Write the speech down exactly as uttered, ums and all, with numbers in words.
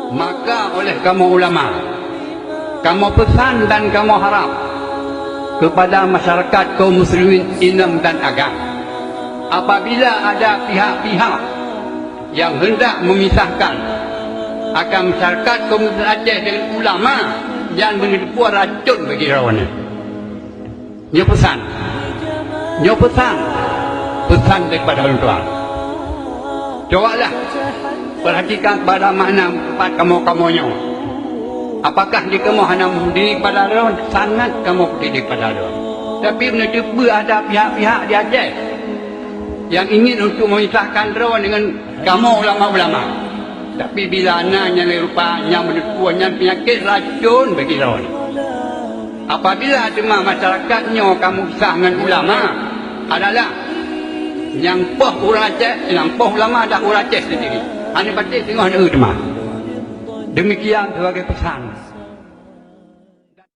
Maka oleh kamoe ulama, kamoe peusan dan kamoe harab keupada masyarakat kaum muslimin inong dan agam, apabila ada pihak-pihak nyang hendak memisahkan akan masyarakat kaum muslimin Aceh dengan ulama, nyan meuneupeue racun bagi droeneuh. Nyoe peusan. Nyoe peusan. Peusan daripada ulôn tuan. Cobalah perhatikan pada makna tempat kamoe-kamoe nyoe. Apakah di kamoe hana meudiri pada droe? Sangat kamoe meudiri pada droe. Tapi meuneuteupeu ada pihak-pihak di Aceh yang ingin untuk memisahkan droe dengan kamoe ulama-ulama. Tapi bila na nyang lé rupa nyang meuneupeue nyan peunyakét racun bagi droe. Apabila teuma masyarakat nyoe ka meusah ngon ulama, adalah nyang poh ureuëng Aceh, nyang poh ulama adalah ureuëng Aceh sendiri. Hana patéh teungoh na teuma. Demikian sebagai pesan.